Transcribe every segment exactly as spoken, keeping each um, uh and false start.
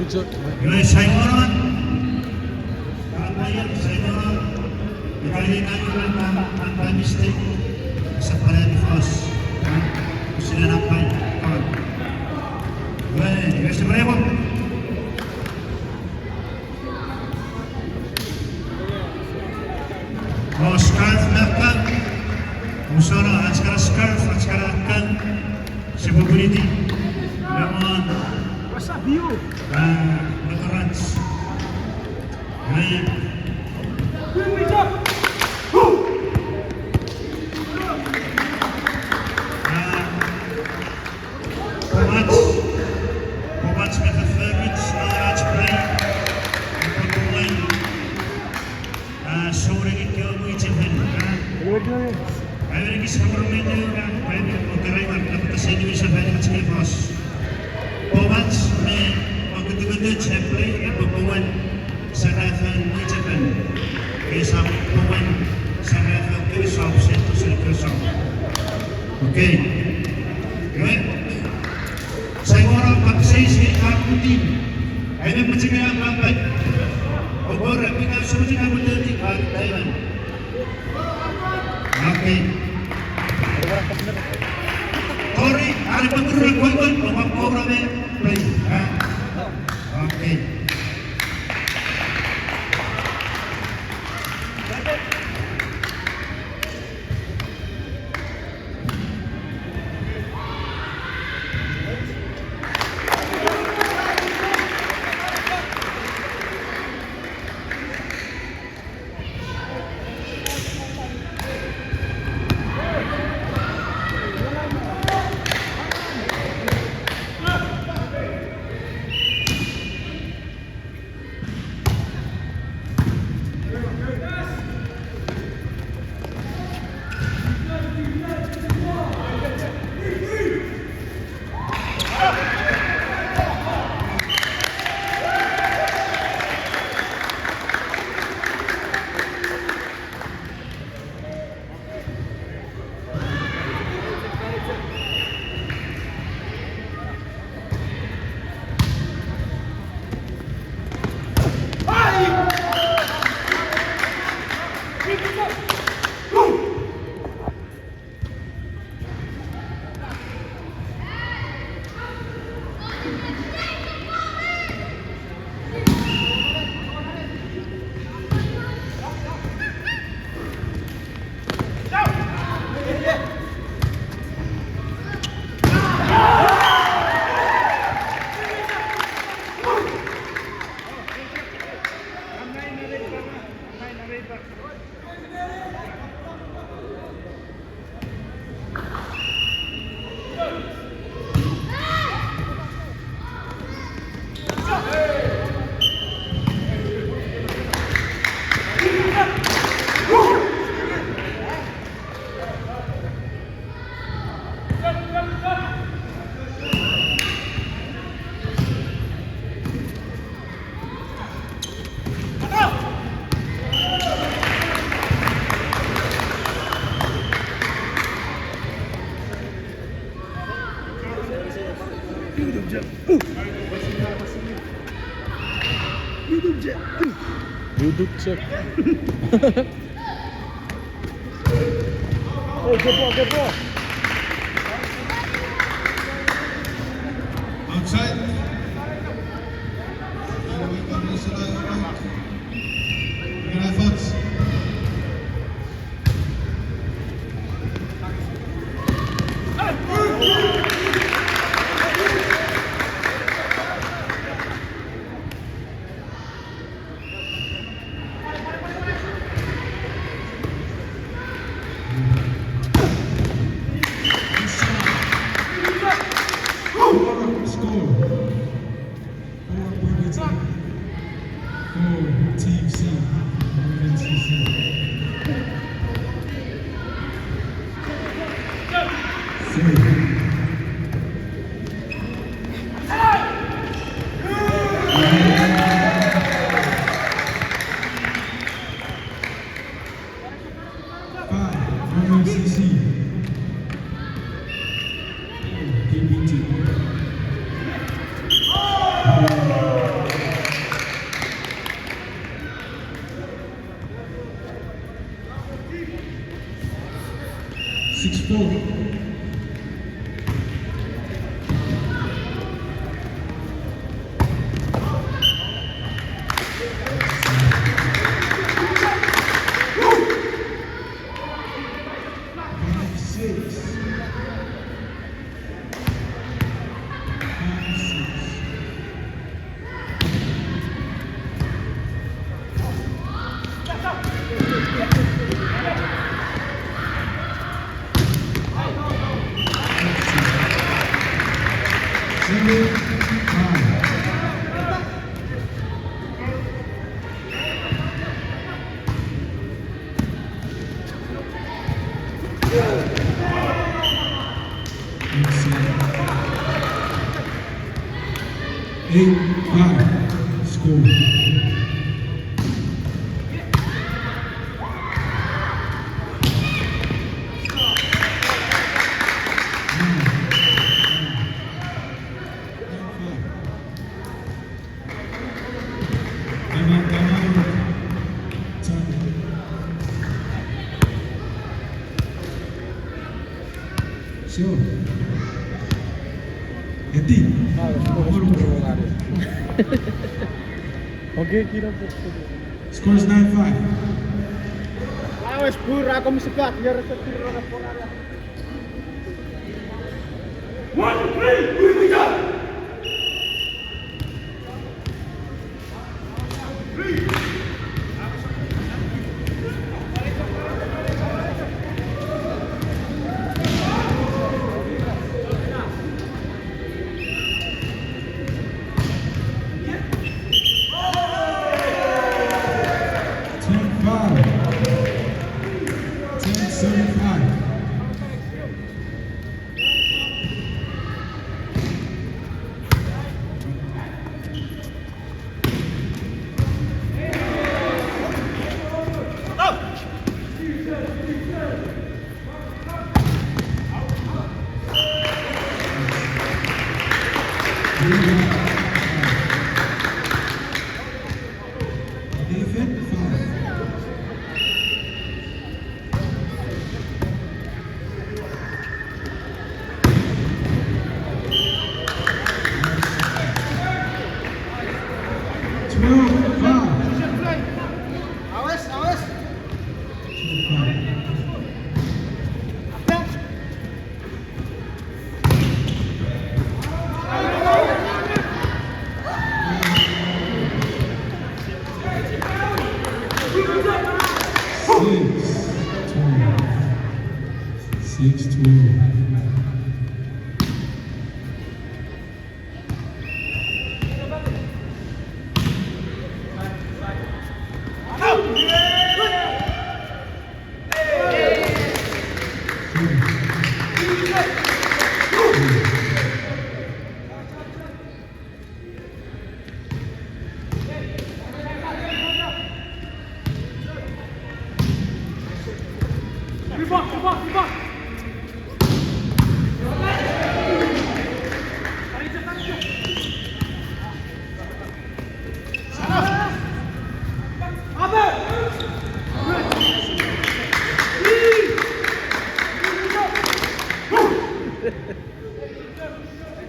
Iwe, Simon. Simon. Ika iwe, ika iwe, ika, ika mistake. Sa pala ni fos. Sina napai. Iwe, iwe, Simon. O, scarf me akkan. Usono, ach kana scarf, ach kana akkan. Sipwe pwiniti. Lemon. What's up, you? Ah, nakarans. Lemon. Wait, wait, wait. Who? Ah. Pomach, pomach me fefeoruch non ach play. Epwe pungen, ah, souneng ekkewe mwichefen, ah. Ai wenekis environment, ah, ai wenekis environment, ah, pwe epwe seni wisefan ach kei fos. Pomach me okutukutuch ach play, epwe pungen. Sarafo mwichefen. Esap pungen sarafo kewe sop, sento seni kewe sop. Okay. Iwe. Saimon, patisei si kakuti. Aime pachime a papai. Okor, pika somuti kakuti, kakuti. Okay. Tori, are pekuru koikoi, opa koura me, play. Ah. Okay. YouTube check. Hey, good ball, good ball. Outside. Good efforts. Five, Roman C C. K P T. Six four. Five six. Five six. Seven five. Eight five score. Sure. Eti. Okay, kira po. Score is nine five. Awes pura, kom sepat, ya rasa pura pura. One, three, here we go. Ten five. Ten seven five. Six two.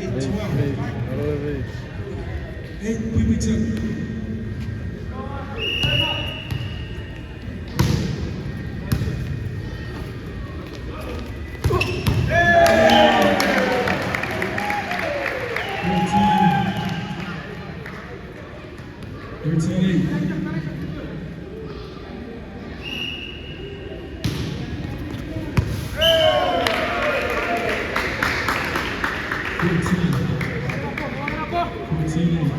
Eight twelve. Eight, we, we took. Thirteen. Thirteen eight. Fourteen. Fourteen eight.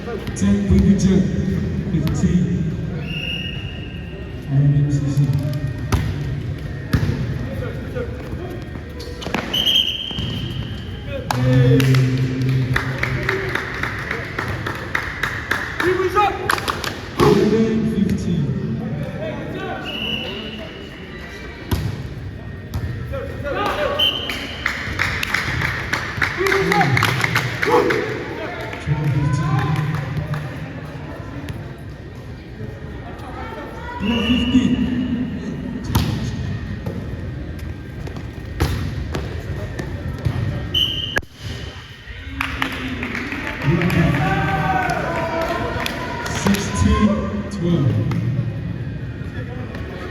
Ten point to fifteen. R M M C C. Eleven fifteen. Twelve fifteen. Sixteen twelve.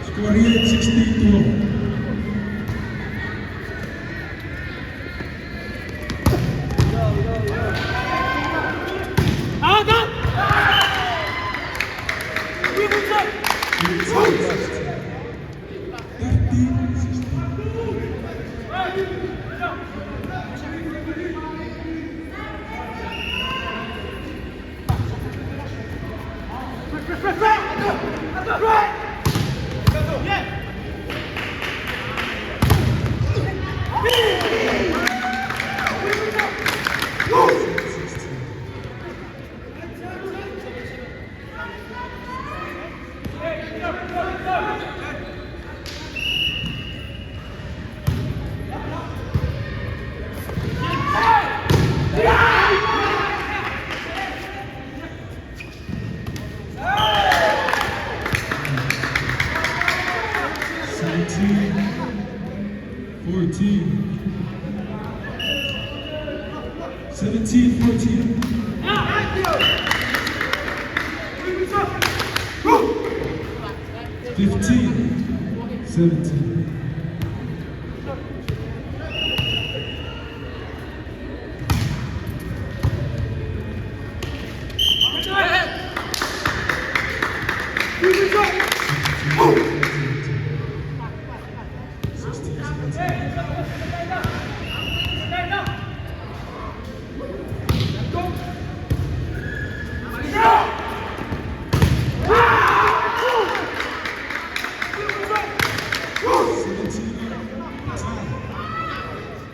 Score sixteen twelve. Seventeen fourteen. Seventeen fourteen. Fifteen seventeen.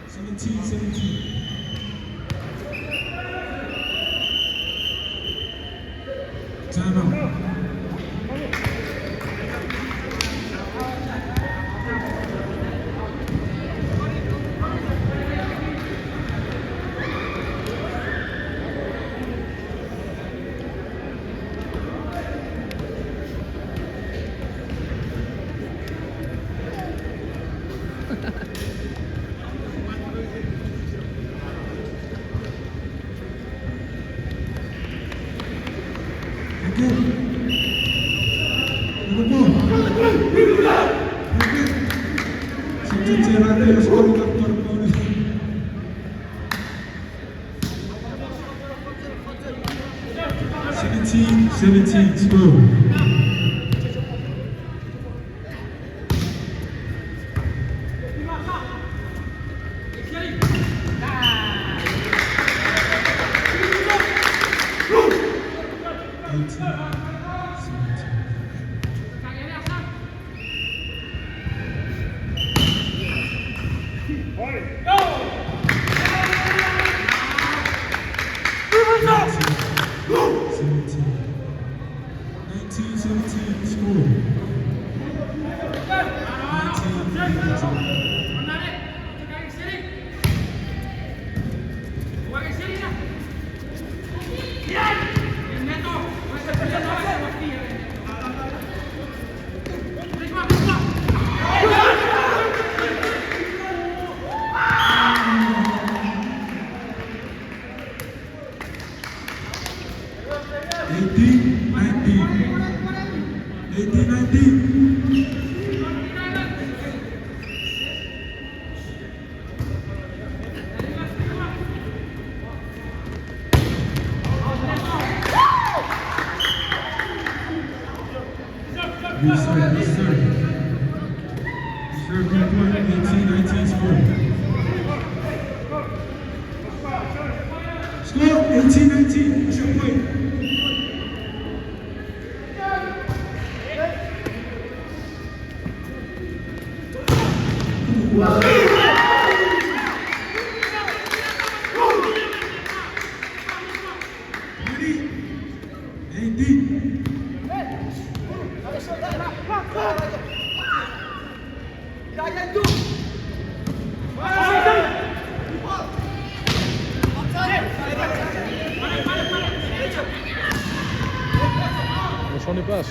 Seventeen seventeen. Time out. Seventeen seventeen, score. Eighteen seventeen. Seventeen. Nineteen seventeen score. Nineteen seventeen. Eighteen nineteen. Eighteen nineteen. Yes, sir. Yes, sir. Sir, good point. Eighteen nineteen score. Score, eighteen nineteen. What's your point? Twenty eighteen. Sonny pass.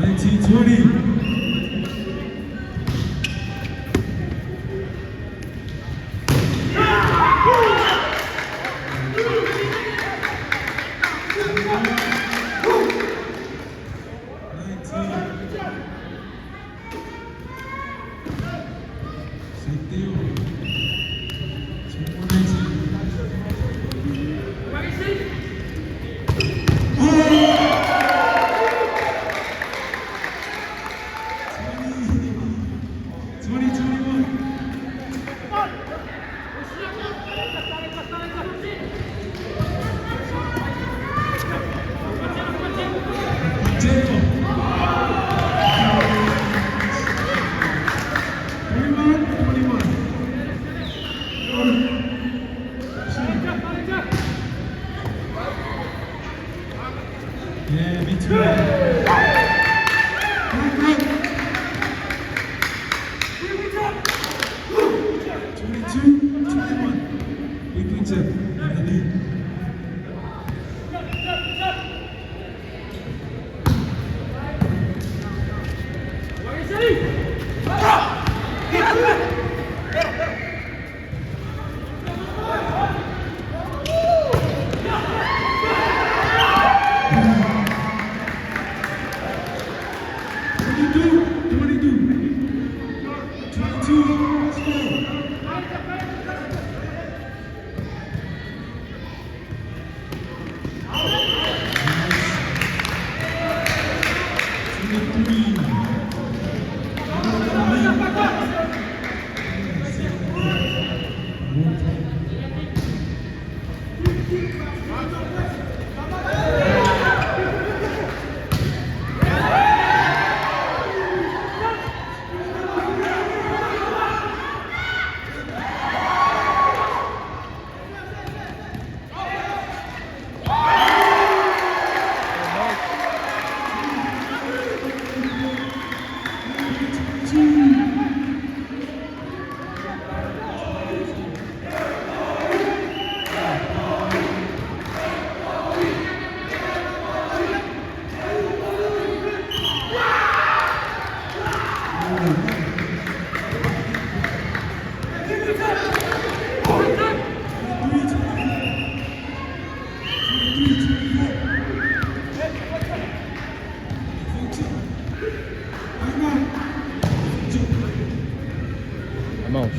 Nineteen twenty. Twenty twenty-one. Yeah, me too. Twenty-two twenty-one. Big picture. Twenty-two twenty-two. Twenty-two score. I'm out.